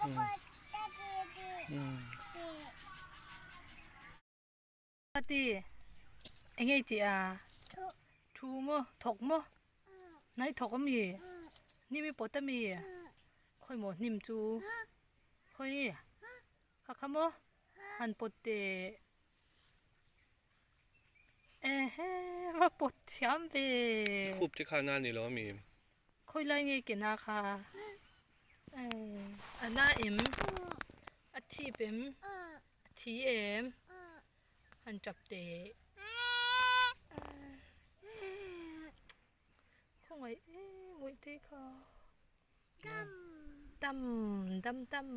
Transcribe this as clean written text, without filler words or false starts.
Ati enge i tih a? Thu maw thawk maw? Hnai thawk ami? Hnim i pawt ami? Khawi maw hnim chu? Khawi? Kha kha maw? Han pawt teh. Ehe va pawt thiam ve. I khup te kha na ni lo ami? Khawi lai nge ke na kha? A na em? A thip em? A thi em? Han tap teh. Khawngaih em awih te kha. Dam dam dam.